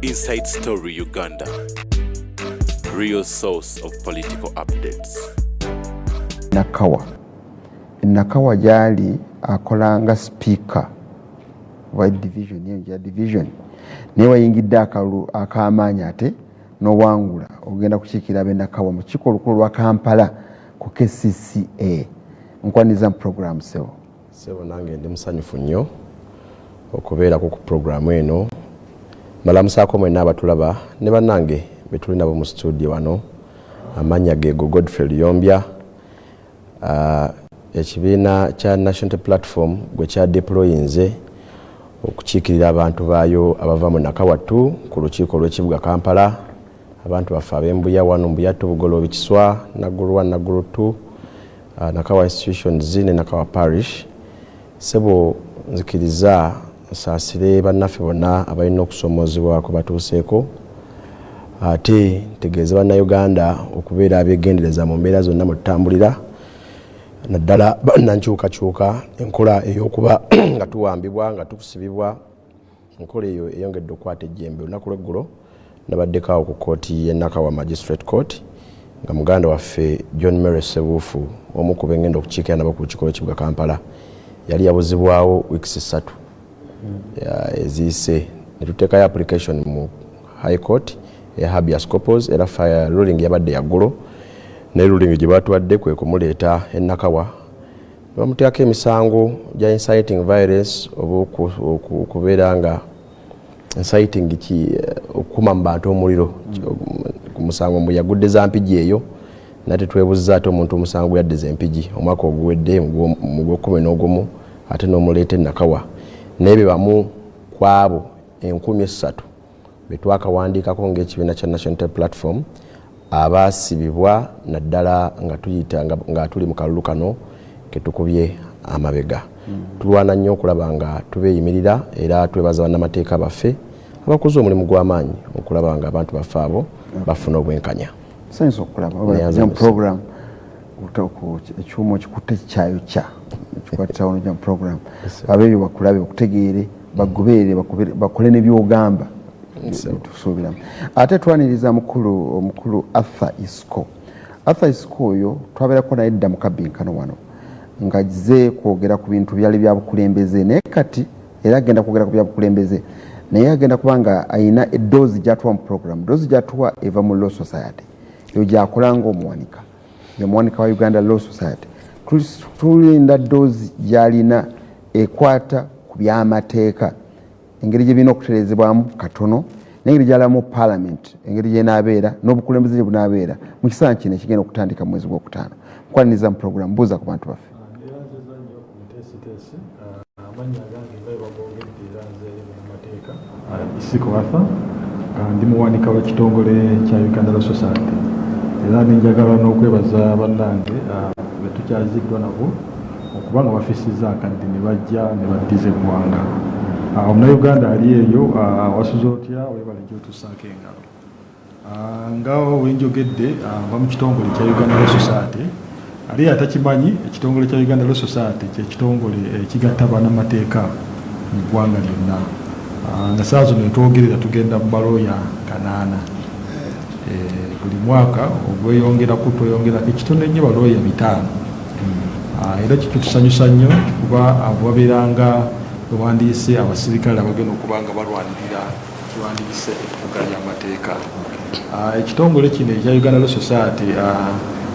Inside Story Uganda, real source of political updates. Nakawa, Nakawa gyali akola nga sipiika wa division eyo ya division, naye wayingidde akalulu ak'amaanyi ate n'owangula, ogenda kukiikira ab'e Nakawa mu lukiiko olukulu lwa Kampala ku KCCA. Nkwaniriza mu program, sebo. Sebo, nange ndi musanyufu nnyo okubeerako ku puroguramu eno. Mbalamusaako mwenna abatulaba ne bannange betuli nabo mu studio wano. Amannya geego Godfrey Luyombya. Ekibiina kya National Platform gwe kya deployinze okukiikirira abantu baayo abava mu Nakawa 2 ku lukiiko olw'ekibuga Kampala, abantu baffe ab'Embuya 1, Mbuya 2, Bugoloobi, Kiswa, Naggulu 1, Naggulu 2, Nakawa institutions ne Nakawa Parish. Sebo, nzikiriza nsaasire bannaffe bonna abalina okusomoozebwa kwe batuuseeko, ate ntegeeze Bannayuganda okubeera abeegendereza mu mbeera zonna mwe tutambulira, naddala bannankyukakyuka. Enkola ey'okuba nga tuwambibwa, nga tusibibwa, enkola eyo eyongedde okukwata ejjembe. Olunaku lweggulo nabaddeko awo ku kooti y'e Nakawa Magistrate Court nga muganda waffe John Mary Sebuufu, omu ku bengenda okukiikira nabo ku lukiiko lw'ekibuga Kampala, yali yabuzibwawo weeks 3 eziyise, ne tuteekayo application mu High Court eya habeas corpus, era fire ruling yabadde yaggulo, naye ruling gye batuwadde kwe kumuleeta e Nakawa ne bamuteekako emisango gya inciting violence oba okubeera nga inciting ki okukuma mu bantu omuliro, ku musango mbu yagudde za Mpigi eyo. Naye tetwebuuza ate omuntu omusango gwe yaddiza Empigi omwaka oguwedde mu gw'ekumi n'ogumu, ate n'omuleeta e Nakawa? Naye be bamu ku abo 3,000 be twakawandiikako ng'ekibiina kya National Platform abaasibibwa, naddala nga tuyita nga tuli mu kalulu kano ketukubye amabega. Tulwana nnyo okulaba nga tubeeyimirira, era twebaza bannamateeka baffe abakoze omulimu gw'amaanyi okulaba nga abantu baffe abo bafuna obwenkanya. Sanyusa okulaba mu program. Ekyuma okikutte kikyayokya, kikwatisa wano mu program. Abeeyo bakulabe, bakutegeere, bagoberere, bakole nebyogamba, tusuubiramu. Ate twaniriza mukulu omukulu Arthur Isiko. Arthur Isiko oyo twabeerako naye dda mu kabbinkano wano nga ze kwogera ku bintu byali byabukulembeze, naye kati era agenda kwogera ku byabukulembeze, naye agenda kuba nga ayina eddoozi gyatuwa mu program. Doozi gyatuwa eva mu Law Society eyo gyakola nga omuwanika, omuwanika wa Uganda Law Society. Tulinda doozi gyalina ekwata ku byamateeka, engeri gye birina okuterezebwamu katono, nengeri gyalamu parliament, engeri gyenaabeera n'obukulembeze gye bunaabeera mu kiseera kino ekigenda okutandika mu mwezi gwokutaano. Nkwaniriza mu program, buuza ku bantu baffe. Amannya agange nga bwebagogedde, era nze munnamateeka Isiko Arthur, ndi muwanika w'ekitongole kya Uganda Law Society, era nenjagala n'okwebaza bannange betukyaziddwa nabo okuba nga bafisizza akadde ne bajja ne baddiza eggwanga. Omunnayuganda ali eyo, wasuze otya? Webale gyotussaako engalo. Nga wenjogedde, nva mu kitongole kya Uganda Law Society. Ali atakimanyi, ekitongole kya Uganda Law Society kyekitongole ekigatta bannamateeka mu ggwanga lyonna, nga saa zino etwogerera tugenda mu balooya 800. Buli mwaka ogweyongeraku tweyongerako ekitono ennyo balooya 500. Era kitusanyusa nnyo kuba abo babeeranga bewandiise abasirikale abagenda okuba nga balwanirira kiwandiise effuga ly'amateeka. Ekitongole kino ekya Uganda Law Society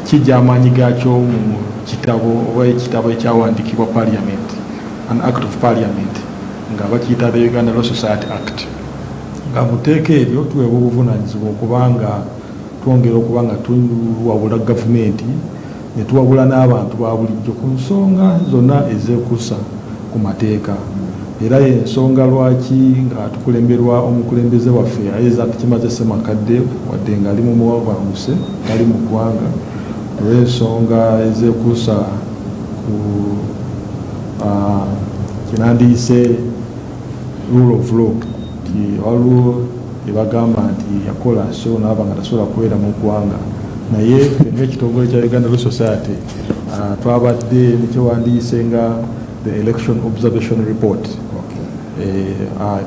kijja amaanyi gaakyo mu kitabo oba ekitabo ekyawandiikibwa Parliament, an act of Parliament, nga bakiyita the Uganda Law Society Act, nga mu tteeka eryo tuweebwa obuvunaanyizibwa okuba nga twongera okuba nga tuwabula gavumenti ne tuwabula n'abantu ba bulijjo ku nsonga zonna ezeekuusa ku mateeka. Era yensonga lwaki nga tukulemberwa omukulembeze waffe Isaac Kimaze Ssemakadde, wadde nga ali mu muwanganguse, tali mu ggwanga olw'ensonga ezeekuusa ku kinandiyise rule of law, nti waliwo ebagamba nti yakola so naaba nga tasobola kubeera mu ggwanga. Naye ffe ng'ekitongole kya Uganda Law Society twabadde nekyewandiise nga the election observation report.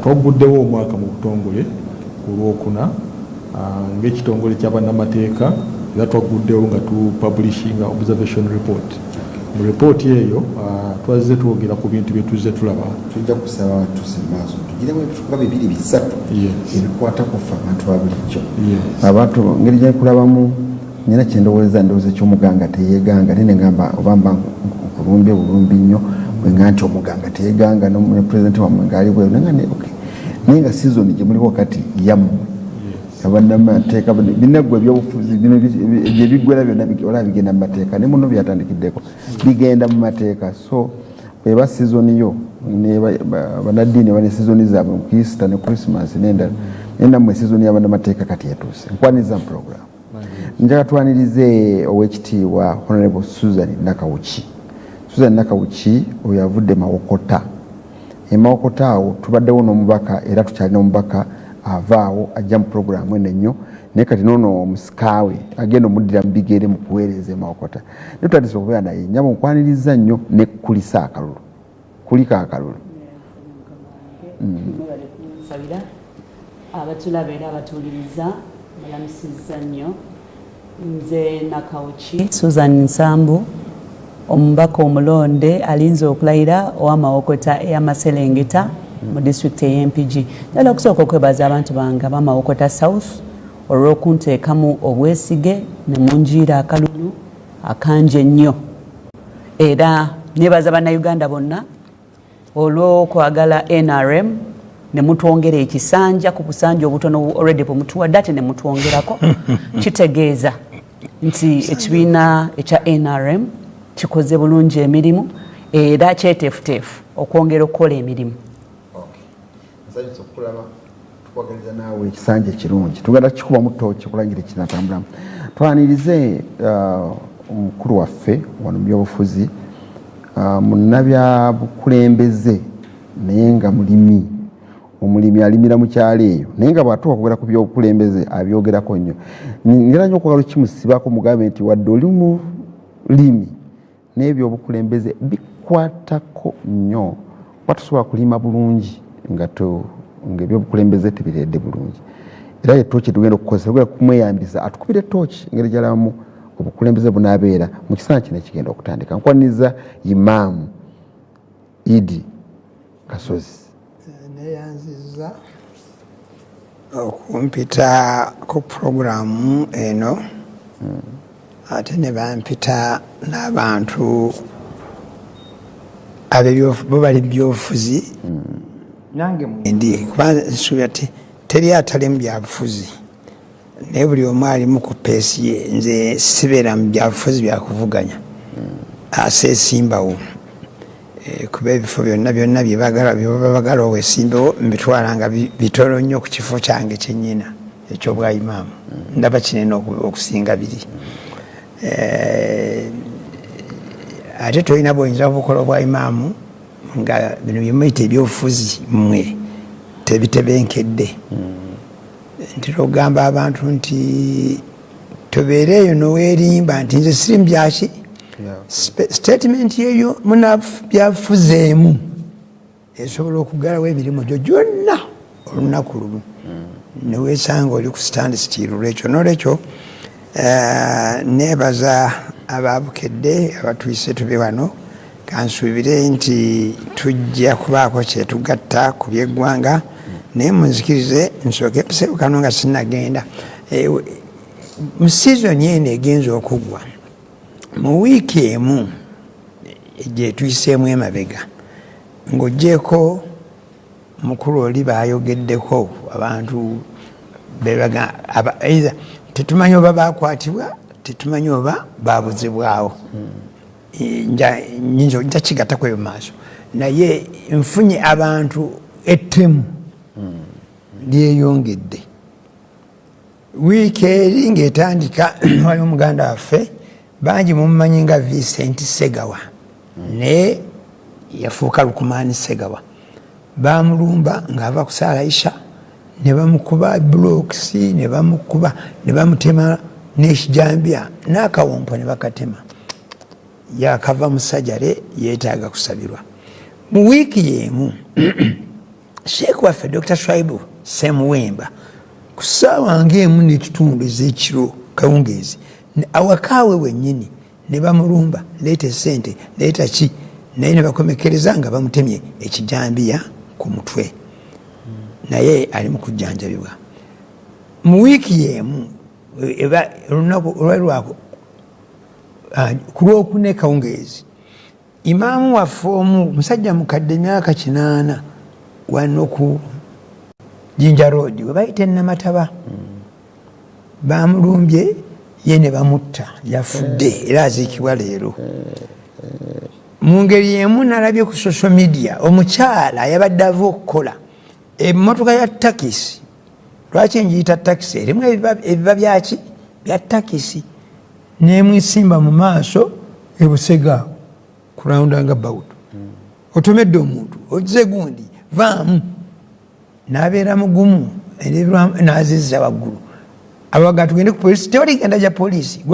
Twagguddewo omwaka mu butongole. ku Lwokuna ng'ekitongole kya bannamateeka, era twagguddewo nga tupublishinga observation report. Mu ripooti eyo twazze twogera ku bintu bye tuzze tulaba. Tujja kusaba tuse maaso tugiremu ebitukuba bibiri bisatu ebikwata ku ffe abantu ba bulijjo. Abantu ngeri gyenkulabamu, nina kyendowooza, ndowooza ekyomuganga teyeganga, naye negamba oba mba nkulumbye bulumbi nnyo bwenga nti omuganga teyeganga ne pulezidenti wammwe ngaali bweru, naye nga season gye muliwo kati yammwe abannamateeka. Binaggwa ebyobufuzi bino gyebiggwera byonna olaba bigenda mu mateeka, ne muno byatandikiddeko bigenda mu mateeka. So bweba season yo, bannaddiini bane season zaabwe mu Easter ne Christmas n'endala, naye nammwe season y'abannamateeka kati yatuuse. Nkwaniriza mu program. Njagala twanirize owekitiibwa Honorable Susan Nakawuki. Susan Nakawuki oyo avudde Mawokota. Emawokota awo tubaddewo n'omubaka, era tukyalina omubaka avaawo ajja mu puroguramu eno ennyo, naye kati noono omusikaawe agenda omuddira mu bigere mu kuweereza emawokota, naye tutandise okubeera naye. Nyabo, nkwaniriza nnyo nekulisa akalulu, kuliko akalulu. Mwebale kunsabira. Abatulaba era abatuwuliriza, balamusizza nnyo. Nze Nakawuki Susan Nsambu, omubaka omulonde alinze okulayira ow'Amawokota ey'Amaserengeta mu disitulikiti ey'Empigi. Njagala okusooka okwebaza abantu bange ab'Amawokota South olw'okunteekamu obwesige ne munjiira akalulu akangi ennyo. Era nebaza Bannayuganda bonna olw'okwagala NRM ne mutwongera ekisanja ku busanja obutono already bwemutuwadde, ate ne mutwongerako. Kitegeeza nti ekibiina ekya NRM kikoze bulungi emirimu era kyeteefuteefu okwongera okukola emirimu. Nsanyusa okukulaba, tukwagaliza naawe ekisanja ekirungi. Tugenda kikubamu tooki okulangira ekinatambulamu. Twanirize omukulu waffe wano mu byobufuzi, munnabyabukulembeze naye nga mulimi, omulimi alimira mu kyalo eyo, naye nga bw'atuuka kwogera ku byobukulembeze abyogerako nnyo. Ngera nnyo okwagala okimusibako, mugambe nti wadde oli mulimi n'ebyobukulembeze bikwatako nnyo, kuba tosobola kulima bulungi nga ebyobukulembeze tebireedde bulungi. Era ye tooki tugenda okukozesa, tugenda kumweyambisa atukubire tooki engeri gyalabamu obukulembeze bunaabeera mu kiseera kino ekigenda okutandika. Nkwaniriza Imaamu Idi Kasozi. Neyanziza okumpita ku puroguramu eno, ate ne bampita n'abantu bo bali byobufuzi, nange mwendi, kuba nsuubira ti teri atali mu byabufuzi, naye buli omu alimu ku pace ye. Nze sibeera mu byabufuzi byakuvuganya, aseesimbawo, kuba ebifo byonna byonna byebagala byebaba bagala owesimbewo mbitwala nga bitono nnyo ku kifo kyange kyennyina ekyobwa imaamu. Ndaba kinene okusinga biri. Ate tolina bwoyinza bukola obwa imaamu nga bino byemuyita ebyobufuzi mmwe tebitebenkedde. Ntera okugamba abantu nti tobeera eyo noweerimba nti nze siri mu byaki. Statement yeyo munabyafuzeemu esobola okugalawo emirimu gyo gyonna olunaku lumu, newesanga oli ku stand still. Lwekyo nolwekyo nebaza ababukedde abatuyise tube wano. Kansuubire nti tujja kubaako kyetugatta ku byeggwanga, naye munzikirize nsooke mpiseewo kano nga sinnagenda. Mu sizoni eno egenza okuggwa, mu wiiki emu gyetuyiseemu emabega, ng'ogyeko mukulu oli bayogeddeko, abantu either tetumanyi oba bakwatibwa, tetumanyi oba babuzibwawo, nyinza nja kigattako eyo maaso, naye nfunye abantu ettemu lyeyongedde. Wiiki eri ng'etandika, waliwo muganda waffe, bangi mumumanyi nga Vincent Segawa, naye yafuuka Lukumaani Segawa. Bamulumba ng'ava ku saala Isha ne bamukuba blocks, ne bamukuba ne bamutema n'ekijambya n'akawompo ne bakatema. Yakava mu sajare, yeetaaga kusabirwa. Mu wiiki y'emu, sheekh waffe Dr Swaibu Semuwemba Ku ssaawa ng'emu n'ekitundu ez'ekiro kawungeezi, awakaawe wennyini ne bamulumba, leeta esente, leeta ki, naye ne bakomekereza nga bamutemye ekijambiya ku mutwe, naye ali mu kujjanjabibwa. Mu wiiki y'emu, olunaku olwali lwako ku Lwokuna ekawungeezi, imaamu waffe omu, musajja mukadde, emyaka 80, wano ku Jinja Road we bayita Enamataba, bamulumbye ye ne bamutta, yafudde era aziikibwa leero. Mu ngeri emu nalabye ku social media omukyala yabadde ava okukola, emmotoka ya takisi. Lwaki njiyita takisi? Erimu ebiba byaki bya takisi, nemwisimba mu maaso ebusegaawo ku roundabout. Otomedde omuntu, ogize gundi vaamu, nabeera mugumu nazizza waggulu. Abaga tugende ku polisi, tewali genda gya polisi.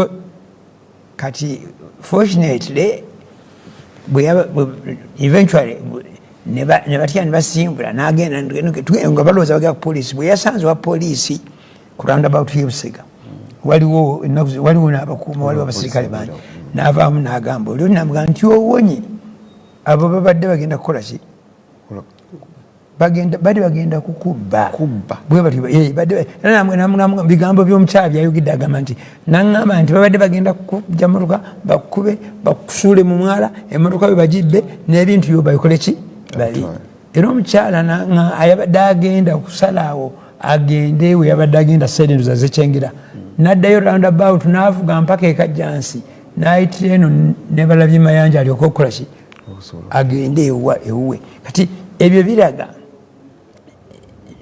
Kati fortunately eventually ne batya ne basimbula nagenda nga balowooza bagenda ku polisi. Bwe yasanze wa polisi ku roundabout y'Ebusega, waliwo waliwo n'abakuuma, waliwo abasirikale bangi, n'avaamu n'agamba oli, namugamba nti owonye, abo babadde bagenda kukola ki? Bali bagenda kukubba. Bigambo by'omukyala byayogedde, agamba nti naŋŋamba nti babadde bagenda kujja motoka bakube, bakusuule mu mwala, emotoka bwe bagibbe n'ebintu byo babikole ki bali. Era omukyala ayabadde agenda okusalaawo agende we yabadde agenda serenduza zekyengera, naddayo roundabout n'avuga mpaka Ekajjansi, n'ayitira eno nebalabye Mayanja, alyoke okukola ki, agende ewuwe. Kati ebyo biraga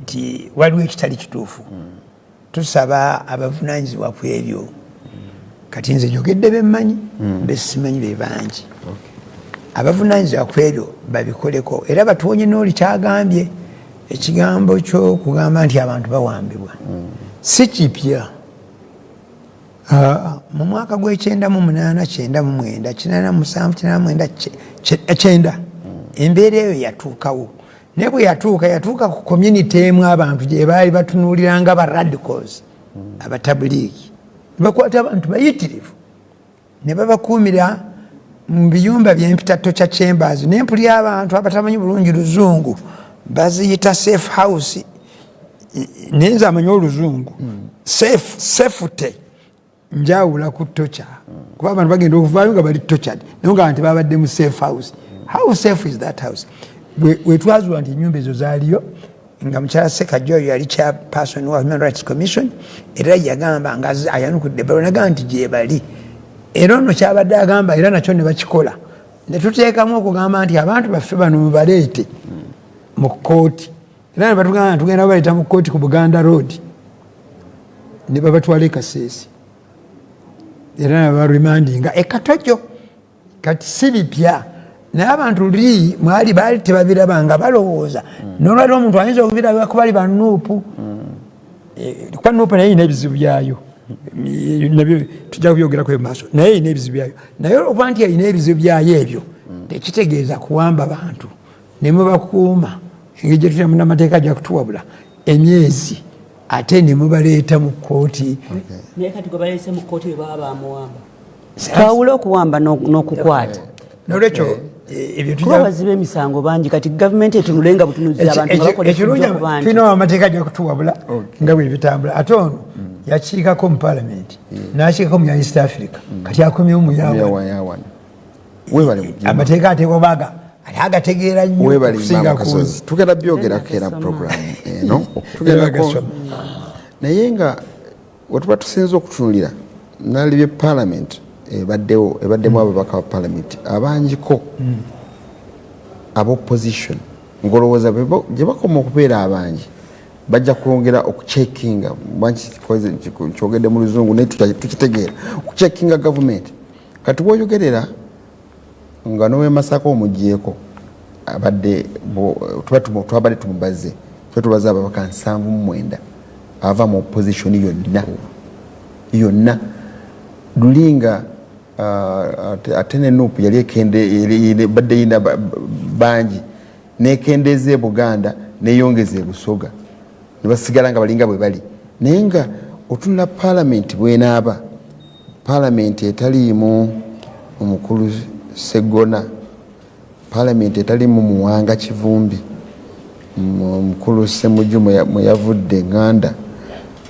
nti waliwo ekitali kituufu. Tusaba abavunanyizibwa ku ebyo. Kati nze njogedde bemmanyi, besimanyi be bangi. Abavunanyizibwa ku ebyo babikoleko era batuwonye n'oli kyagambye. Ekigambo kyokugamba nti abantu bawambibwa si kipya. Mu mwaka gw'e98, 99, 87, 89, 90, embeera eyo yatuukawo. Naye bwe yatuuka, yatuuka ku community emu abantu gye baali batunuuliranga ba radicals, abatabuliiki, ne bakwata abantu bayitirivu ne babakuumira mu biyumba byempita torture chambers. Nempulira abantu abatamanyi bulungi luzungu baziyita safe house, naye nze amanyi oluzungu, safe, safety njawula ku torture, kuba abantu bagenda okuvaayo nga bali tortured, naye nga nti babadde mu safe house. How safe is that house? Wetwazuula nti enyumba ezo zaaliyo, nga mukyala Sekajja oyo yali chairperson wa Human Rights Commission, era yagamba nga ayanukudde ebbaluwa nagamba nti gyebali. Era ono kyabadde agamba era nakyo ne bakikola, ne tuteekamu okugamba nti abantu baffe bano mubaleete mu kooti, era ne batugamba nti tugenda baleeta mu kooti ku Buganda Road, ne babatwala e Kaseesi era nabaremandinga ekatojo. Kati si bipya, naye abantu luli mwali baali tebabiraba nga balowooza nolwali omuntu ayinza okubiraba kubali ba NUP, kuba NUP naye erina ebizibu byayo, nabyo tujja kubyogerako mumaaso, naye erina ebizibu byayo. Naye olwokuba nti erina ebizibu byayo ebyo, tekitegeeza kuwamba bantu nemubakuuma engeri gyetulina munamateeka ajja kutuwabula emyezi, ate nemubaleeta mu kooti. Naye kati gwe baleese mu kooti bwe baba bamuwamba, twawule okuwamba n'okukwata. Nolwekyo ebyo kuba baziba emisango bangi. Kati gavumenti etunule nga butunuzi abantu nga bakola ekirungi effujjo ku bantu. Tulina amateeka ajja kutuwabula nga bwe bitambula. Ate ono yakiikako mu palamenti, n'akiikako mu ya East Africa, kati akomyewo mu yawa. Yawana, webale kujima. Amateeka ateekwa baga ate agategeera nnyo webale okusinga Imam ku Kasozi, tugenda byogerako era program eno tugendako. Bagasoma. Naye nga wetuba tusinza okutunulira nalibye parliament ebaddewo, ebaddemu ababaka ba parliament abangiko aba opposition, ng'olowooza gye bakoma okubeera abangi bajja kwongera okucheckinga, kyogedde mu luzungu naye tukitegeera, okucheckinga gavumenti. Kati woyogerera nga nowemasaka omugyeko abadde twabadde tumubaze, tuba tubaze ababaka 79 ava mu opposition yonna yonna. Lulinga ate ne NUP yali badde yina bangi, nekendeeza e Buganda, neyongeza e Busoga, ne basigala nga balinga bwe bali. Naye nga otunula palamenti bwenaaba palamenti etaliimu omukulu Segona, palamenti etaliimu Muwanga Kivumbi, omukulu Semuju mwe yavudde Nganda,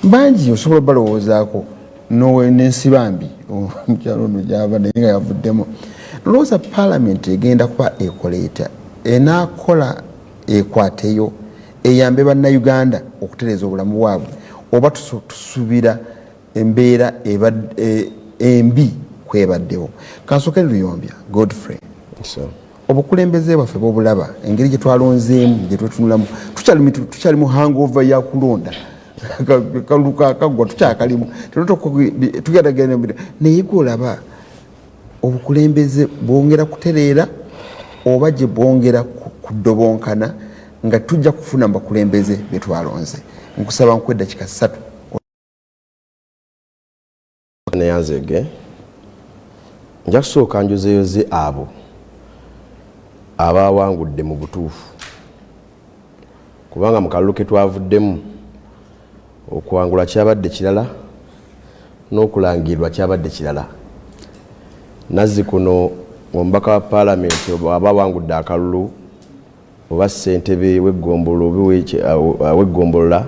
bangi osobola obalowoozaako n'Ensibambi omukyalo ono gyava naye nga yavuddemu. Lowooza palamenti egenda kuba ekola etya, enaakola ekwateyo eyambe Bannayuganda okutereeza obulamu bwabwe, oba tusuubira embeera embi kwebaddewo? Kansooke Luyombya Godfrey, obukulembeze bwaffe bwobulaba, engeri gye twalonzeemu, gye twetunulamu, tukyali mu hangover ya kulonda, kalulu kakaggwa tukyakalimu, tugendagenda, naye gwolaba obukulembeze bwongera kutereera oba gye bwongera kudobonkana nga tujja kufuna mu bakulembeze betwalonze? Nkusaba nkuwa eddakiika 3. Neyanzege, nja kusooka njozeyoze abo abawangudde mu butuufu, kubanga mu kalulu ke twavuddemu okuwangula kyabadde kirala n'okulangirirwa kyabadde kirala. Nazzi kuno omubaka wa paalamenti aba awangudde akalulu oba ssentebe w'eggombolola,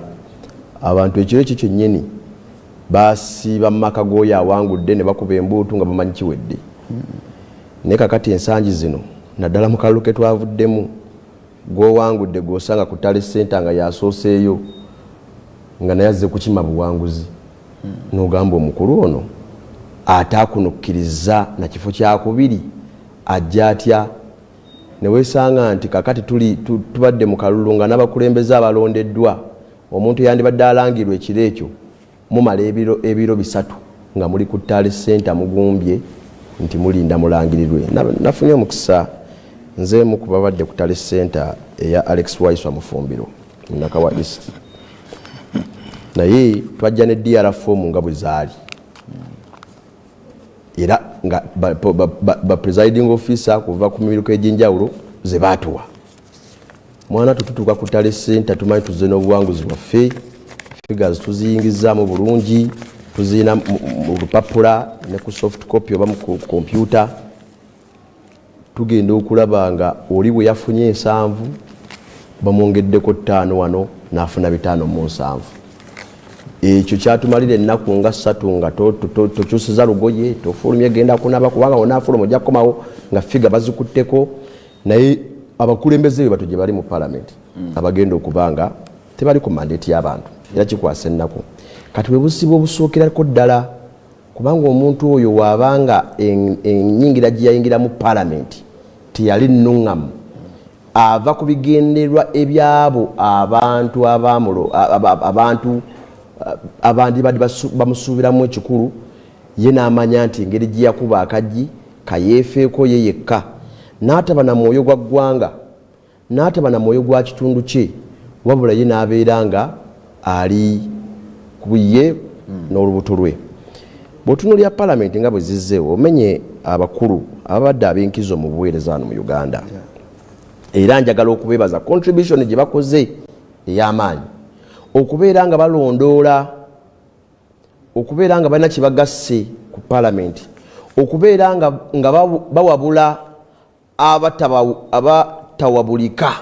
abantu ekiro ekyo kyennyini basiiba mu maka g'oyo awangudde ne bakuba embuutu nga bamanyi kiwedde. Naye kakati ensangi zino, naddala mu kalulu ke twavuddemu, gw'owangudde gw'osanga ku tally center nga yasooseeyo, nga naye azze kukima buwanguzi, n'ogamba omukulu ono ate akunukkiriza na kifo kyakubiri ajja atya? Neweesanga nti kakati tubadde mu kalulu nga n'abakulembeze abalondeddwa, omuntu yandibadde alangirwa ekiro ekyo, mumala ebiro 3 nga muli ku tally center mugumbye nti mulinda mulangirirwe. Nafunye omukisa, nze mu kubabadde ku tally center eya Alex Waiswa Mufumbiro Nakawa East, naye twajja ne DR form nga bwe zaali, era nga ba presiding officer kuva ku miruka egy'enjawulo ze baatuwa. Mwana tututuuka ku tally center, tumanyi tuzze n'obuwanguzi bwaffe, figures tuziyingizaamu bulungi, tuziyina mu lupapula ne ku soft copy oba mu kompyuta. Tugenda okulaba nga oli bwe yafunye 70 bamwongeddeko 5 wano n'afuna 57. Ekyo kyatumalira ennaku nga 3 nga tokyusiza lugoye, tofulumye genda kunaba, kubanga onaafuluma ojja kukomawo nga figure bazikutteko. Naye abakulembeze be bato gye bali mu palamenti abagenda okuba nga tebali ku mandate y'abantu, era kikwasa ennaku. Kati bwe busiba obusookerako ddala, kubanga omuntu oyo waabanga ennyingira gye yayingira mu palamenti teyali nnuŋŋamu, ava ku bigendererwa ebyabo abantu abantu abandibadde bamusuubiramu ekikulu, ye n'amanya nti engeri gye yakuba akaggi kayeefeeko ye yekka, n'ataba na mwoyo gwa ggwanga, n'ataba na mwoyo gwa kitundu kye, wabula ye n'abeera nga ali ku ye n'olubuto lwe. Bw'otunuulira palamenti nga bwe zizzeewo, omenye abakulu ababadde ab'enkizo mu buweereza wano mu Uganda, era njagala okubeebaza contribution gye bakoze ey'amaanyi okubeera nga balondoola, okubeera nga balina kye bagasse ku palamenti, okubeera nga bawabula abatawabulika,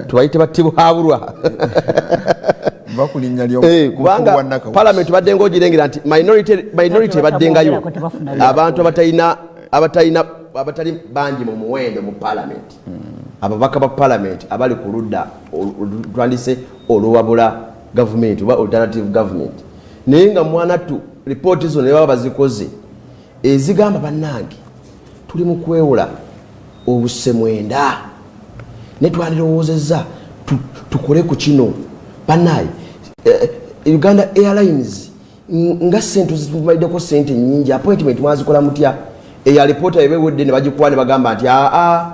tubayite batibwabulwa. Kubanga palamenti badde ngaogirengera nti minority ebaddengayo abantu abatalina abatali bangi mu muwendo mu palamenti, ababaka ba palamenti abali ku ludda twandise oluwabula gavumenti oba alternative government. Naye nga mwanattu ripooti zo ne baba bazikoze ezigamba, bannange, tuli mu kwewola obuse 9, ne twandirowoozezza tukole ku kino. Bannaye, Uganda Airlines nga sente zitumalideko sente nyingi, appointment mwazikola mutya? Eyo alipoota eba ewedde ne bagikuwa ne bagamba nti aa,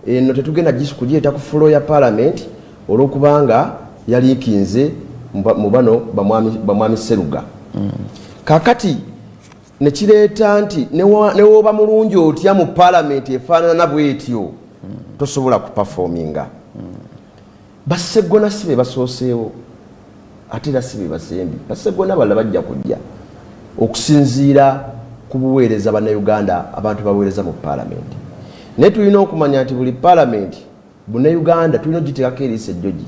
eno tetugenda kugireeta ku floor ya parliament olwokubanga yaliikinze mu bano bamwami Seruga. Kakati nekireeta nti newoba mulungi otya mu palamenti efaanana bwetyo, tosobola kuperforminga. Bassegona si be basooseewo. Ate era si be basembi, Bassegona abalala bajja kujja okusinziira ku buweereza Bannayuganda abantu baweereza mu Paalamenti. Naye tulina okumanya nti buli Paalamenti Bannayuganda tulina ogiteekako eriiso ejjogi,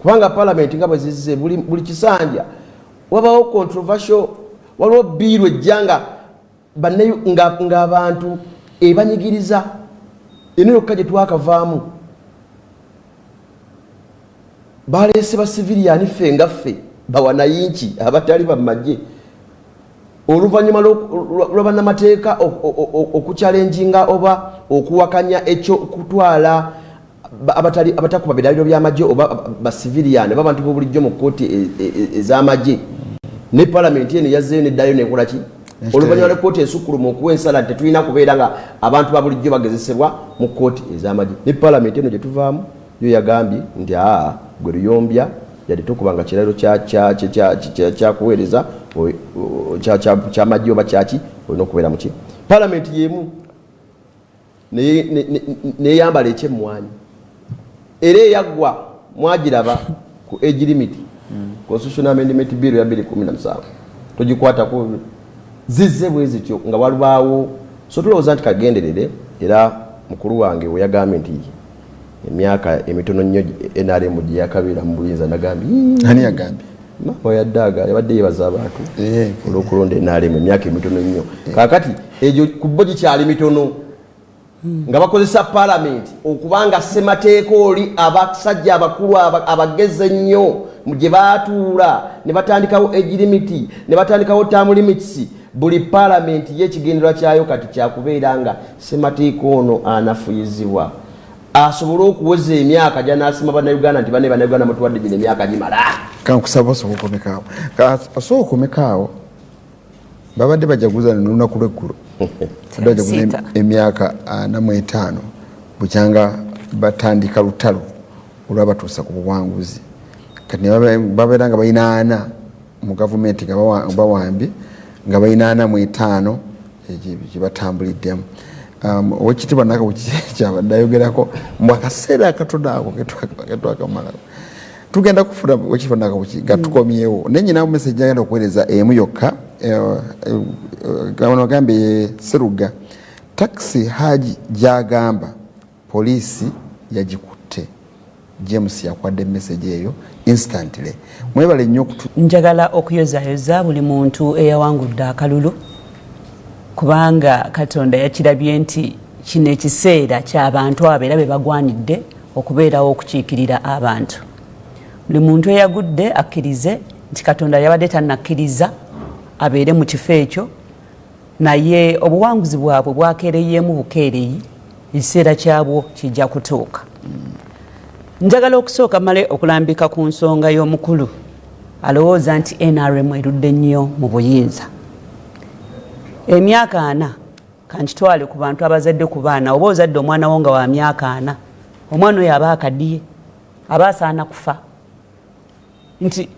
kubanga Paalamenti nga bwe zizze buli kisanja wabawo controversial, waliwo bill ejja nga ng'abantu ebanyigiriza. Eno yokka gye twakavaamu baleese ba civilian, ffe nga ffe bawanayinki abatali bamagye, oluvannyuma lwa bannamateeka okuchallenginga oba okuwakanya ekyokutwala abatali abatakuba biraliro by'amagye oba ba civilian oba abantu b'obulijjo mu kkooti ez'amagye. Ne Palamenti eno yazzeeyo neddayo nekola ki? Oluvannyuma lwa kkooti ensukkulumu okuwa ensala nti tetulina kubeera nga abantu ba bulijjo bagezesebwa mu kkooti ez'amagye, ne Palamenti eno gye tuvaamu yo yagambye nti aa, gwe luyombya yadde tokubanga kiraliro kyakuweereza kyamagye oba kyaki, olina okubeera muki. Palamenti yemu neyambala ekyemmwanyi era eyaggwa mwagiraba ku age limit, Constitutional Amendment Bill ya 2017 togikwatako. Zizze bwe zityo nga walubaawo. So tulowooza nti kagenderere, era mukulu wange we yagambye nti emyaka emitono nnyo NRM gye yakabeera mu buyinza, nagambye Ani yagambye? Mama yadde yabadde yebaza abantu olw'okulonda NRM emyaka emitono ennyo. Kaakati egyo ku bo gikyali mitono nga bakozesa Palamenti okubanga ssemateeka oli abasajja abakulu abagezi ennyo gye batuula ne batandikawo age limit, ne batandikawo term limits. Buli Palamenti ye ekigendererwa kyayo kati kyakubeera nga ssemateeka ono anafuyizibwa asobole okuweza emyaka gyanaasima Bannayuganda nti bane Bannayuganda mutuwadde gino emyaka gimala. Kankusaba osooka okomekaawo, osooka okomekaawo. Babadde bajaguza nolunaku lweggulo, badde bajaguza emyaka 45 bukyanga batandika lutalo olwabatuusa ku buwanguzi. Kati babeera nga balina 40 mu gavumenti, nga bawambye, nga balina 45 gyebatambuliddemu. Owekitiibwa Nakabuki kyabadde ayogerako mu akaseera akatono ako ketwakamalako, tugenda kufuna Owekitiibwa Nakabuki nga tukomyewo. Naye nyina message agenda okuweereza emu yokka. Ono agambye Seruga takisi Haji gyagamba poliisi yagikutte. James yakwadde message eyo instantly. Mwebale nnyo okutu Njagala okuyozayoza buli muntu eyawangudde akalulu, kubanga Katonda yakirabye nti kino ekiseera ky'abantu abo era be bagwanidde okubeerawo okukiikirira abantu. Buli muntu eyagudde akkirize nti Katonda yabadde tannakkiriza abeere mu kifo ekyo, naye obuwanguzi bwabwe bwakeereyeemu bukeereyi, ekiseera kyabwo kijja kutuuka. Njagala okusooka male okulambika ku nsonga y'omukulu alowooza nti NRM erudde nnyo mu buyinza emyaka 40. Kankitwale ku bantu abazadde ku baana. Oba ozadde omwana wo nga wa myaka 40, omwana oyo aba akaddiye, aba asaana kufa. Nti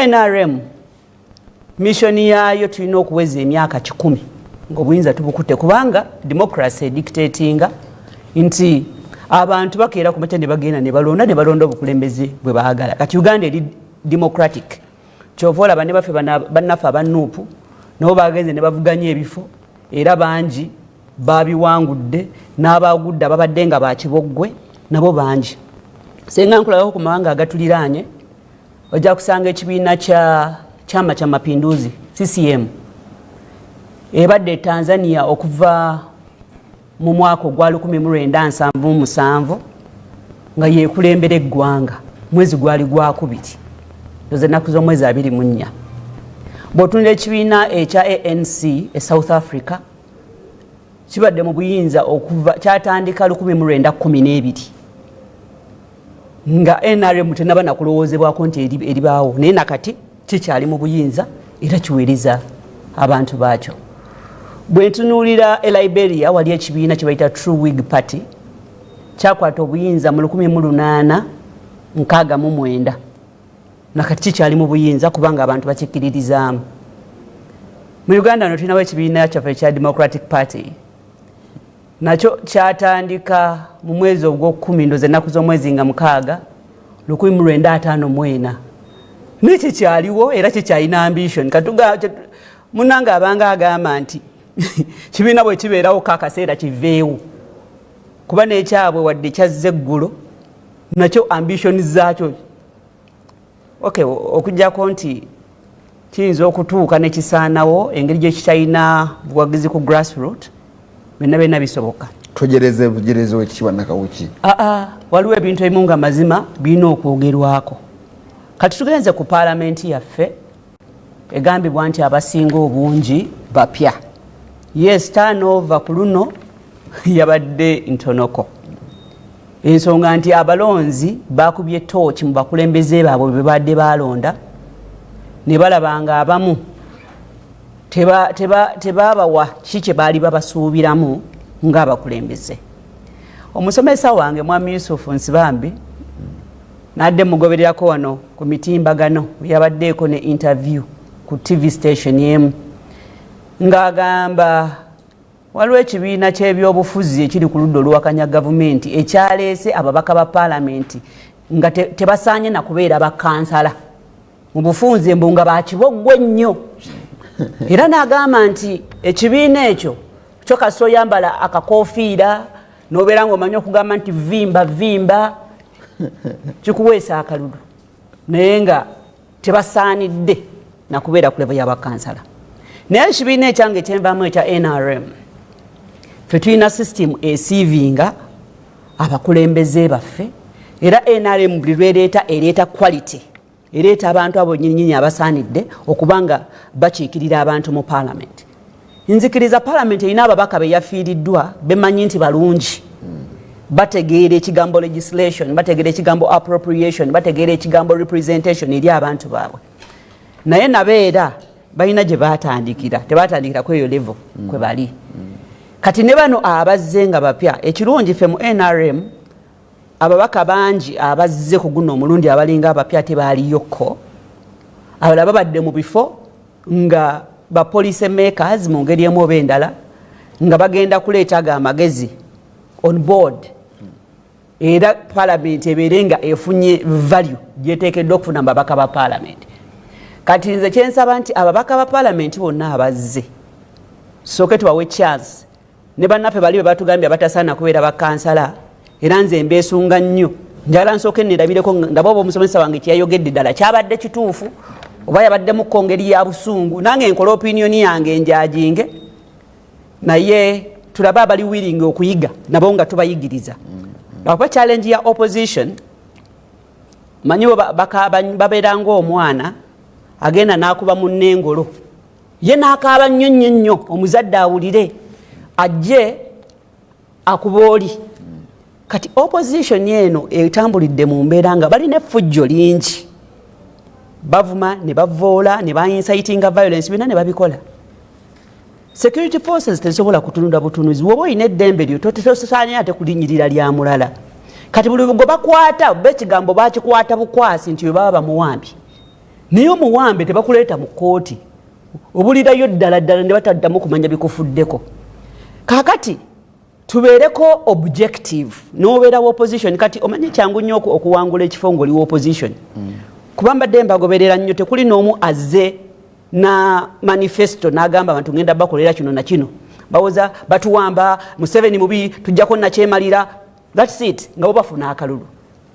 NRM mission yaayo tulina okuweza emyaka 100 ngaobuyinza tubukutte, kubanga democracy edictatinga nti abantu bakeera ku makya ne bagenda ne balonda, ne balonda obukulembeze bwe baagala. Kati Uganda eri democratic, kyova olaba ne baffe bannaffe aba NUP nabo bagenze ne bavuganya ebifo, era bangi babiwangudde, n'abagudde ababadde nga bakiboggwe nabo bangi. Senga nkulabako ku mawanga agatuliraanye, ojja kusanga ekibiina kya Chama cha Mapinduzi, CCM, ebadde e Tanzania okuva mu mwaka ogwa 1977 nga yekulembera eggwanga, mwezi gwali gwakubiri oza ennaku z'omwezi 24. Bw'otunula ekibiina ekya ANC e South Africa, kibadde mu buyinza okuva kyatandika 1912 nga NRM tenaba nakulowoozebwako nti eribaawo, naye nakati kikyali mu buyinza era kiweereza abantu baakyo. Bwe ntunuulira e Liberia, wali ekibiina kye bayita True Whig Party, kyakwata obuyinza mu 1869, nakati kikyali mu buyinza kubanga abantu bakikkiririzaamu. Mu Uganda no tulinawo ekibiina kyaffe ekya Democratic Party, nakyo kyatandika mu mwezi ogwokumi, ndoza ennaku z'omwezi nga 6, 1954. Naye kikyaliwo era kikyalina ambition. Katuga munange abanga agamba nti kibiina bwe kibeerawo kakaseera kiveewo, kuba nekyabwe wadde kyazza eggulo nakyo ambition zaakyo. Okay, okujjako nti kiyinza okutuuka nekisaanawo engeri gyekitalina buwagizi ku grassroot, byonna byonna bisoboka. Tojereze bujereze, wekitiibwa Nakawuki. Aa, waliwo ebintu ebimu nga mazima birina okwogerwako. Kati tugenze ku paalamenti yaffe egambibwa nti abasinga obungi bapya. Yes, turnover ku luno yabadde ntonoko, ensonga nti abalonzi bakubye tooki mu bakulembeze baabwe bwe badde balonda ne balaba nga abamu tebabawa ki kye baali babasuubiramu ng'abakulembeze. Omusomesa wange Mwami Yusufu Nsibambi nadde mugobererako wano ku mitimbagano, yabaddeeko ne interview ku TV station emu ng'agamba waliwo ekibiina ky'ebyobufuzi ekiri ku ludda oluwakanya gavumenti ekyaleese ababaka ba paalamenti nga tebasaanye na kubeera bakansala mu bufunze, mbu nga bakiboggwe nnyo. Era n'agamba nti ekibiina ekyo kyo kasita oyambala akakofiira n'obeera ng'omanyi okugamba nti vimba vimba, kikuweesa akalulu, naye nga tebasaanidde nakubeera ku level y'abakansala. Naye ekibiina ekyange kyenvaamu ekya NRM, ffe tulina system esievinga abakulembeze baffe, era NRM buli lwereeta ereeta quality, ereeta abantu abo nyininyini abasaanidde okuba nga bakiikirira abantu mu parliament. Nzikiriza parliament erina ababaka be yafiiriddwa bemanyi nti balungi, bategeera ekigambo legislation, bategeera ekigambo appropriation, bategeera ekigambo representation eri abantu baabwe. Naye nabeera balina gye batandikira, tebatandikira ku eyo level kwe bali kati. Ne bano abazze nga bapya, ekirungi ffe mu NRM ababaka bangi abazze ku guno omulundi abalinga abapya tebaliyokko, abalala babadde mu bifo nga ba policy makers mu ngeri emu oba endala, nga bagenda kuleeta ga amagezi on board, era palamenti ebeere nga efunye value gyeteekeddwa okufuna mu babaka ba palamenti. Kati nze kyensaba nti ababaka ba palamenti bonna abazze sooke tubawe chance, ne bannaffe bali be batugambye abatasaana kubeera bakansala, era nze mbeesunga nnyo. Njagala nsooke nerabireko ndaba oba omusomesa wange kyeyayogedde ddala kyabadde kituufu oba yabaddemukko ngeri ya busungu, nange nkola opinion yange njajinge. Naye tulabe abali willing okuyiga nabo nga tubayigiriza, lwakuba challenge ya opposition manyi bo babeera ngaomwana agenda n'akuba munne engolo, ye n'akaaba nnyo nnyo nnyo, omuzadde awulire ajje akuba oli. Kati opposition eno etambulidde mu mbeera nga balina effujjo lingi, bavuma ne bavoola ne baincitinga violence, byonna ne babikola. Security forces tezisobola kutunula butunuzi. Woba olina eddembe lyo, tosaanye ate kulinyirira lya mulala. Kati buli gwe bakwata ba ekigambo bakikwata bukwasi nti bwe baba bamuwambye, naye omuwambe tebakuleeta mu kkooti, obulirayo ddala ddala ne bataddamu kumanya bikufuddeko. Kaakati tubeereko objective n'obeera wa opposition. Kati omanye kyangu nnyo okuwangula ekifo ng'oli wa opposition, kuba mbadde mbagoberera nnyo, tekuli n'omu azze na manifesto n'agamba abantu ngenda bakolera kino na kino. Bawoza batuwamba, Museveni mubi, tujjako nakyemalira, that's it, nga bo bafuna akalulu.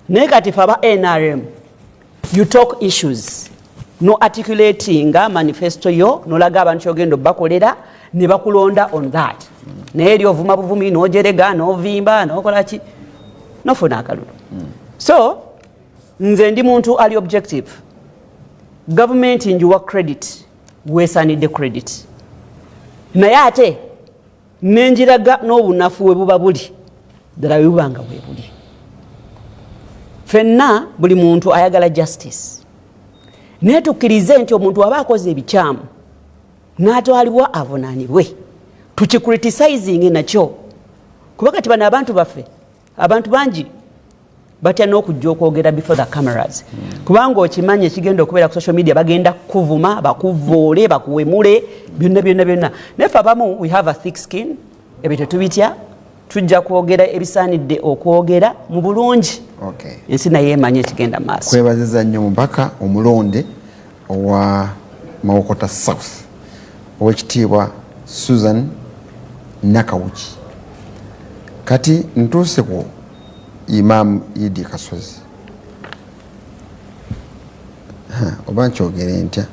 Naye kati fe aba NRM, you talk issues, no articulatinga manifesto yo, nolaga abantu kyogenda obakolera ne bakulonda on that. Naye eri ovuma buvumi, nojerega, novimba, nokolaki, nofuna akalulu. So nze ndi muntu ali objective. Gavumenti njiwa credit weesaanidde credit, naye ate nenjiraga n'obunafu we buba buli ddala bwe buba nga bwe buli. Ffenna buli muntu ayagala justice, naye tukkirize nti omuntu aba akoze ebikyamu n'atwalibwa avunaanibwe, tukicriticizing nakyo. Kuba kati bano abantu baffe, abantu bangi batya n'okujja okwogera before the cameras, kubanga okimanyi ekigenda okubeera ku social media, bagenda kukuvuma, bakuvoole, bakuwemule, byonna byonna byonna. Naye ffe abamu we have a thick skin, ebyo tetubitya. Tujja kwogera ebisaanidde okwogera mu bulungi. Ensi naye emanye ekigenda maaso. Kwebaziza nnyo mubaka omulonde owa Mawokota South, Owekitiibwa Susan Nakawuki. Kati ntuuse ku Imam Idi Kasozi. Oba nkyogere ntya?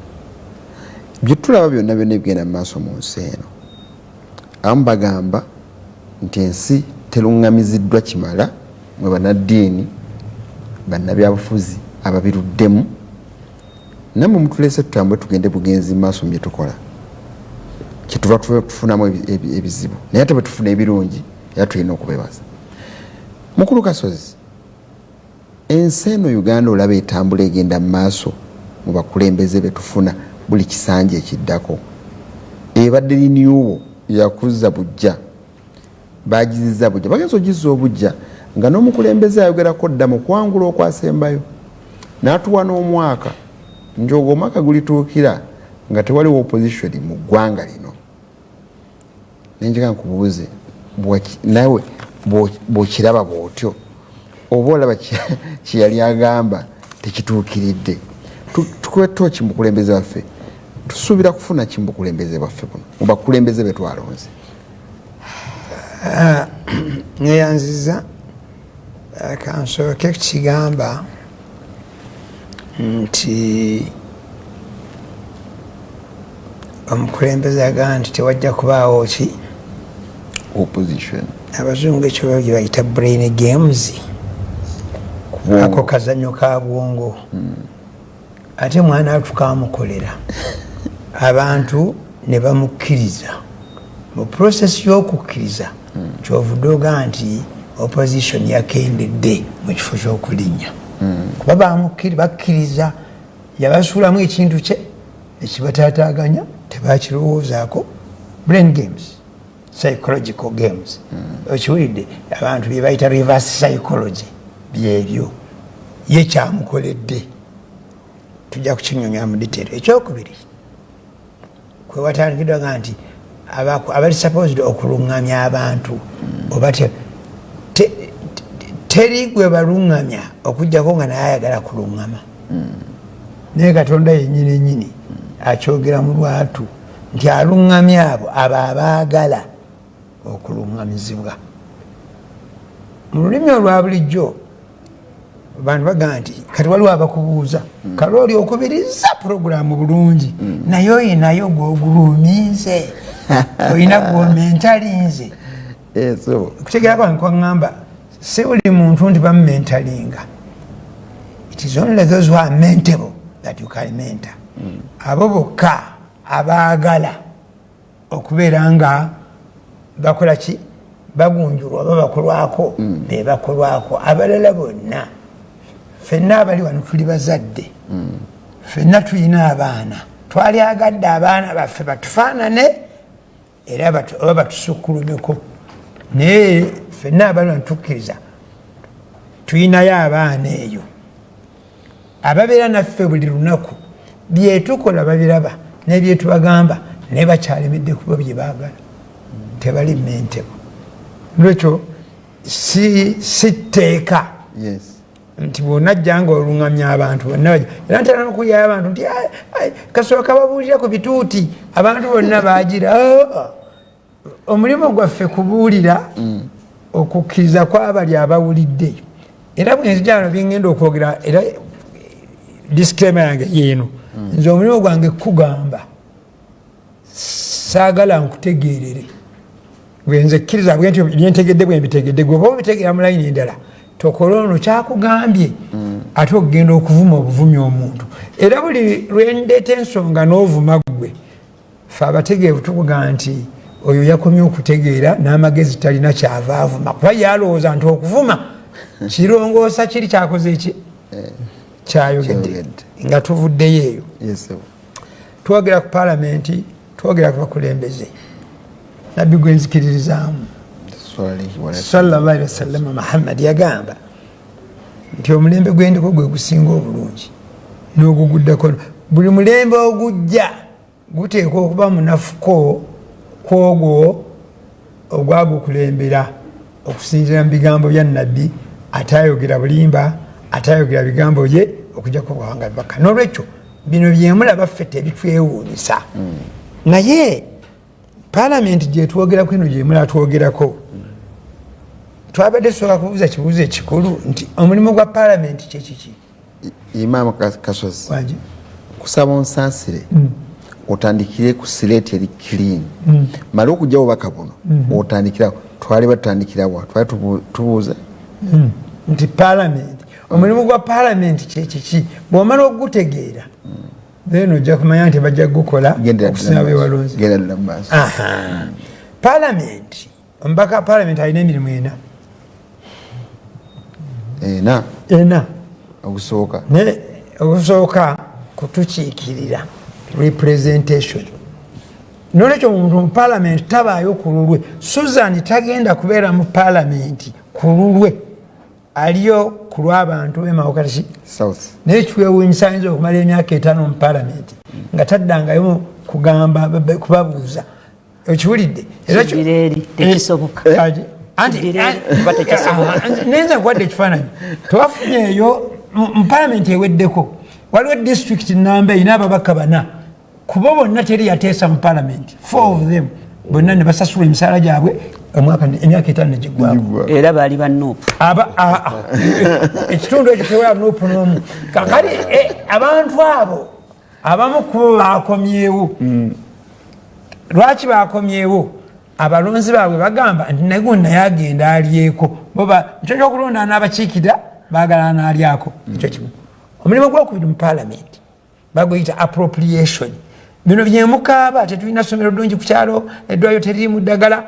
Byetulaba byonna byonna ebigenda mu maaso mu nsi eno, abamu bagamba nti ensi teruŋŋamiziddwa kimala. Mwe bannaddiini, bannabyabufuzi ababiruddemu, nammwe mutulese tutambule tugende bugenzi mu maaso mu bye tukola, kyetuva tufunamu ebizibu. Naye ate bwe tufuna ebirungi era tulina okubebaza. Mukulu Kasozi, ensi eno Uganda olaba etambula egenda mu maaso mu bakulembeze betufuna buli kisanja ekiddako? Ebadde renewal, yakuzza bujja, bagiziza bujja, bagenza ogizza obujja nga n'omukulembeze ayogerako dda mu kuwangula okwasembayo n'atuwa n'omwaka nti ogwo omwaka gulituukira nga tewaliwo opposition mu ggwanga lino. Nenjega nkubuuze, nawe bw'okiraba bw'otyo, oba olaba kyeyali agamba tekituukiridde? Tukube tooki mubukulembeze bwaffe. Tusuubira kufuna ki mubukulembeze bwaffe buno, mu bakulembeze betwalonze? Neyanziza. Kansooke kukigamba nti omukulembeze agamba nti tewajja kubaawo ki? Opposition. Abazungu ekyo gye bayita brain games, ako kazanyo ka bwongo. Ate mwana atukamukolera abantu ne bamukkiriza. Mu process y'okukkiriza, kyovudde ogaa nti opposition yakendedde mu kifo ky'okulinnya, kuba bakkiriza yabasuulamu ekintu kye nekibatataganya, tebakirowoozaako. Brain games, psychological games, okiwulidde? Abantu bye bayita reverse psychology byebyo ye kyamukoledde, tujja kukinyonyola mu detail. Ekyokubiri, kwe watandikidwa nti abali supposed okuluŋŋamya abantu, oba teri gwe baluŋŋamya okugjako nga naye ayagala kuluŋŋama. Naye Katonda yenyini nyini akyogera mu lwatu nti aluŋŋamya abo abo abaagala okuluŋŋamizibwa. Mu lulimi olwa bulijjo abantu bagamba nti kati waliwo abakubuuza, kale oli okubiriza puroguramu bulungi, naye oyinayo gwogulumize, oyina gwomentalinze? Okutegeera kwange kwaŋŋamba si buli muntu nti bamumentoringa. It is only those who are mentable that you can mentor. Abo bokka abaagala okubeera nga bakola ki, bagunjulwa oba bakolwako, be bakolwako. Abalala bonna, ffenna abali wano tuli bazadde, ffenna tulina abaana. Twalyagadde abaana baffe batufaanane era oba batusukkulumeko, naye ffenna abali wano tukkiriza tulinayo abaana eyo ababeera naffe buli lunaku. Byetukola babiraba nebyetubagamba, naye bakyalemedde kuba bye baagala, tebali mentable. Lwekyo si tteeka nti bwonajja nga oluŋamya abantu bonna bajja. Era ntera nokuyayo abantu nti, "Ai, ai, kasooka babuulira ku bituuti, abantu bonna bagira." Oh, omulimu gwaffe kubuulira okukkiriza kwabali abawulidde. Era bwenzijano byengenda okwogera, era disclaimer yange yeeno: nze omulimu gwange kugamba, saagala nkutegeerere. Bwenze kkiriza bwentyo, byentegedde bwembitegedde. Gwe oba obitegeera mu layini endala, tokola ono kyakugambye ate okugenda okuvuma obuvumi omuntu. Era buli lwendeeta ensonga n'ovuma ggwe, fe abategeevu tukugamba nti oyo yakomye okutegeera n'amagezi talina, kyava avuma, kuba yalowooza nti okuvuma kirongoosa kiri kyakoze eki kyayogedde. Kyayogedde. Nga tuvuddeyo eyo, Yes, sir. twogera ku paalamenti, twogera ku bakulembeze. Nabbi gwenzikiririzaamu, sallallahu alaihi wasallam, Muhammad, yagamba nti omulembe gwendiko gwe gusinga obulungi n'oguguddako. Buli mulembe ogujja guteekwa okuba munafuko kwogwo ogwagukulembera. Okusinziira mu bigambo bya Nabbi, atayogera bulimba, atayogera bigambo bye okujjako bwawanga bibaka. Nolwekyo bino byemulaba ffe tebitwewuunyisa. Naye palamenti gyetwogerako eno, gyemulaba twogerako, twabadde tusobola kubuuza kibuuzo ekikulu nti omulimu gwa palamenti kyekiki? Imaama Kasozi, Wangi. Kusaba onsaasire, otandikire ku slate eri clean, male okujja obubaka buno otandikirawo. Twali batandikirawa? Twali tubuuza Nti palamenti, omulimu gwa palamenti kyekiki? Bwomala okugutegeera, then ojja kumanya nti bajja kugukola Gendera okusinga ddala mu maaso. bewalonze. Gendera ddala mu maaso. Palamenti, omubaka wa palamenti alina emirimu ena. Ena? Ena. Ogusooka? Naye ogusooka kutukiikirira, representation. Nolwekyo omuntu mu palamenti tabaayo ku lulwe. Susan tagenda kubeera mu palamenti ku lulwe, aliyo ku lw'abantu b'e Mawokota South. Naye kiwewuunyisa, ayinza okumala emyaka 5 mu palamenti nga taddangayo kugamba, kubabuuza. Okiwulidde? Era Kiddira eri, tekisoboka. Kaji. Anti Kiddira eri, kuba tekisoboka. Nenza nkuwadde ekifaananyi. Twafunyeeyo mu palamenti eweddeko, waliwo disitulikiti namba erina ababaka bana, kubo bonna teri yateesa mu palamenti. Four of them bonna ne basasula emisaala gyabwe omwaka, emyaka 5 negigwako. Era baali ba NUP. Aba ekitundu ekyo tewala NUP n'omu. Kakati abantu abo abamu kubo bakomyewo. Lwaki bakomyewo? Abalonzi baabwe bagamba nti naye naye agenda alyeko. Boba ekyo kyokulonda n'abakiikira baagala anaalyako. Ekyo kimu. Omulimu gwokubiri mu palamenti baguyita appropriation. Bino byemukaaba, tetulina ssomero ddungi ku kyalo, eddwaliro teririmu ddagala.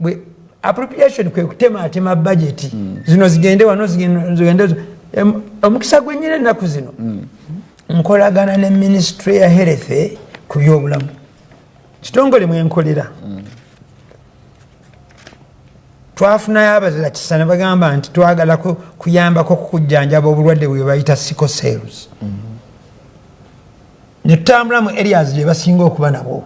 Bwe appropriation kwe kutematema budget, zino zigende wano, zigende Omukisa gwenyina ennaku zino, nkolagana ne ministry ya health ku byobulamu, kitongole mwenkolera. Twafunayo abazira kisa ne bagamba nti twagala kuyambako kukujjanjaba obulwadde bwe bayita sickle cells. Ne tutambula mu areas gye basinga okuba nabwo,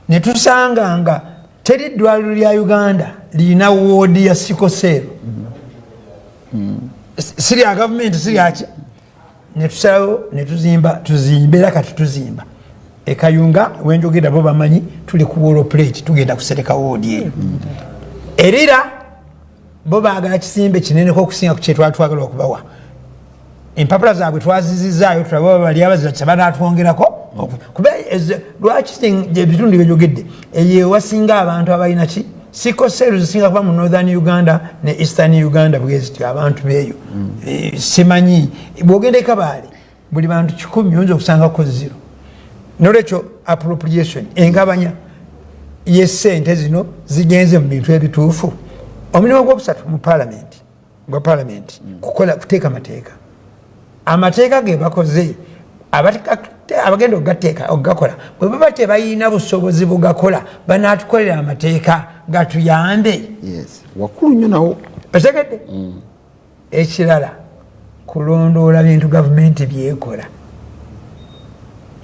ne tusanga nga teri ddwaliro lya Uganda lirina woodi ya sickle cell, si lya gavumenti, si lyaki. Netusalawo netuzimba, tuzimbe. Era kati tuzimba ekayunga wenjogera, bo bamanyi tuli ku wall plate, tugenda kusereka woodi eyo. Erira bo baagala kisimbe kineneko okusinga ku kyetwali twagala okubawa. Empapula zaabwe twazizizaayo, tulabe bali abazira kisa banatwongerako. Kuba lwaki ebitundu byejogedde eyo ewasinga abantu abalina ki sickle cell zisinga kuba mu Northern Uganda ne Eastern Uganda. Bwezityo abantu beeyo. Simanyi bwogenda ekabaale, buli bantu 100 oyinza okusangako zero. Nolwekyo appropriation, engabanya yesente zino zigenze mu bintu ebituufu. Omulimu gwokusatu mu palamenti, gwa palamenti, kukola kuteeka mateeka. Amateeka ge bakoze, abagenda okugateeka, okugakola, bwe baba tebalina busobozi bugakola, banatukolera amateeka gatuyambe? Yes, wakulu nnyo nawo. Otegedde? Ekirala, kulondoola bintu gavumenti byekola.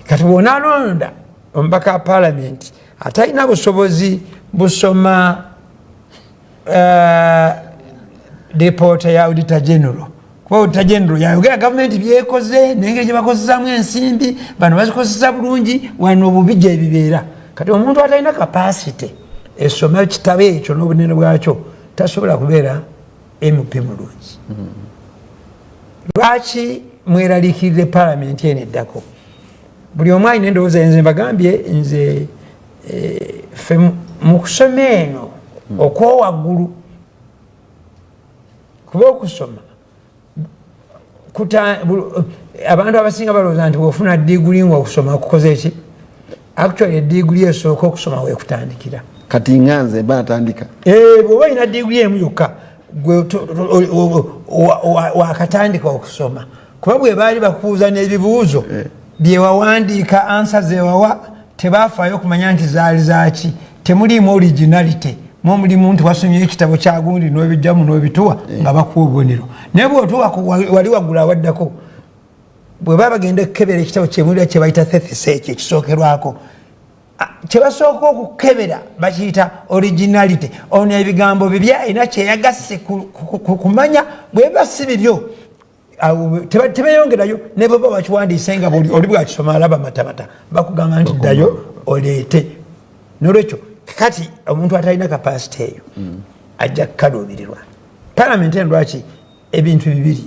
Kati bwonalonda omubaka wa palamenti atalina busobozi busoma lipoota ya Auditor General, kuba Auditor General yayogera gavumenti byekoze nengeri gyebakozesamu ensimbi, bano bazikozesa bulungi, wano bubi gyebibeera. Kati omuntu atalina capacity esoma ekitabo ekyo n'obunene bwakyo tasobola kubeera MP mulungi. Lwaki mweraliikirire palamenti eno eddako? Buli omu alina endowooza. Nze mbagambye, nze ffe mu kusoma eno okwowaggulu, kuba okusoma abantu abasinga balowooza nti bwofuna diguli nga okusoma kukoze ki. Actually ediguli esooka okusoma wekutandikira. Kati nga nze mba natandika. Bw'oba olina diguli emu yokka, gwe wakatandika okusoma, kuba bwe baali bakubuuza n'ebibuuzo byewawandiika, answer zewawa tebafaayo okumanya nti zaali zaki. Temuliimu originality, mulimu nti wasomye ekitabo kya gundi n'obijjamu n'obituwa nga bakuwa obubonero. Naye bwotuwa wali waggulu awaddako, bwe baba bagenda okukebera ekitabo kyemulira kye bayita thesis, ekyo ekisookerwako. Kyebasooka okukebera bakiyita originality. Ono ebigambo bibye, alina kyeyagasse kumanya bweba si bibyo, awo tebeyongerayo. Ne bweba wakiwandiise nga buli oli bwakisoma alaba matamata, bakugamba nti ddayo oleete. Nolwekyo kati omuntu atalina capacity eyo ajja kukaluubirirwa. Palamenti eno lwaki ebintu bibiri?